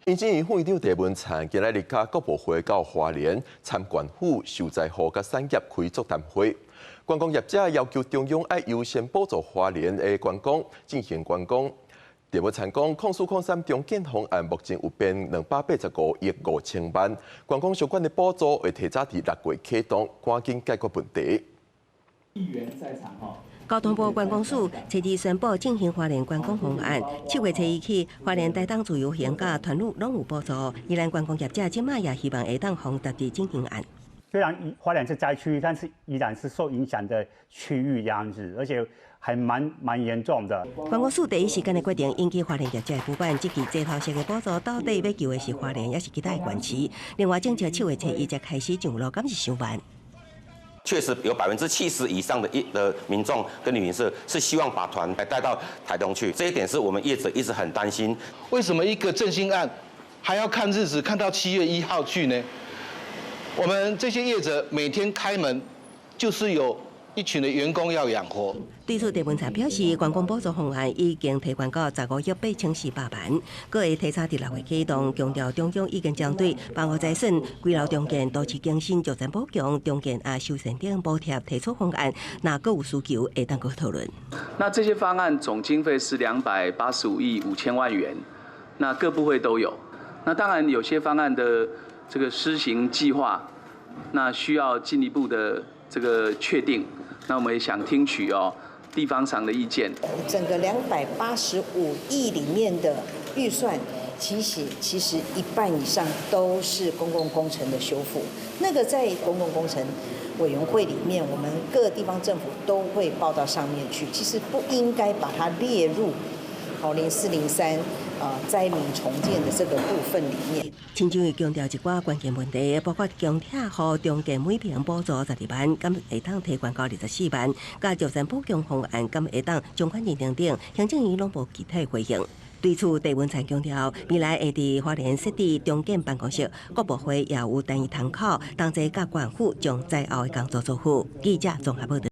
行政院副院長鄭文燦今仔日佮國部會到花蓮參縣府受災戶佮產業開座談會，觀光業者要求中央愛優先補助花蓮的觀光振興觀光。鄭文燦講，04-03重建方案目前有編285億5千萬，觀光相關的補助會提早佇6月啟動，趕緊解決問題。議員在場吼。交通部觀光署初二宣布振興花蓮觀光方案，7月初一起，花蓮台東自由行佮團旅攏有補助。宜蘭觀光業者這馬也希望會當予納佇振興案。雖然花蓮是災區，但是依然是受影響的區域，這樣子，而且還蠻嚴重的。觀光署第一時間的決定引起花蓮業者的不滿，這期齊頭式的補助到底欲救的是花蓮，抑是其他的縣市？另外，政策7月初一才開始上路，敢是傷慢？確實有70%以上的民眾跟旅行社是希望把團帶到台東去，這一點是我們業者一直很擔心。為什麼一個振興案還要看日子，看到7月1號去呢？我們這些業者每天開門，就是有一群的員工要養活。對此，鄭文燦表示，觀光補助方案已經提懸到15億8400萬，閣會提早佇6月啟動，強調中央已經針對房屋災損、歸樓重建、都市更新、石材補強、重建啊修繕等補貼提出方案，若閣有需求，會當閣討論。那這些方案總經費是285億5千萬元，那各部會都有。那當然有些方案的這個施行計劃，那需要進一步的這個確定。那我們也想聽取哦地方上的意見。整個285億裡面的預算，其實一半以上都是公共工程的修復。那個在公共工程委員會裡面，我們各地方政府都會報到上面去。其實不應該把它列入好0403災民重建的這個部分裡面。陳靜儀強調一寡關鍵問題，包括公鐵予重建每坪補助12萬，敢會當提懸到24萬，佮石材補強方案敢會當從寬認定等，行政院攏無具體回應。對此，鄭文燦強調，未來會佇花蓮設置重建辦公室，各部會也有單一窗口，同齊佮縣府將災後的工作做好。記者綜合報道。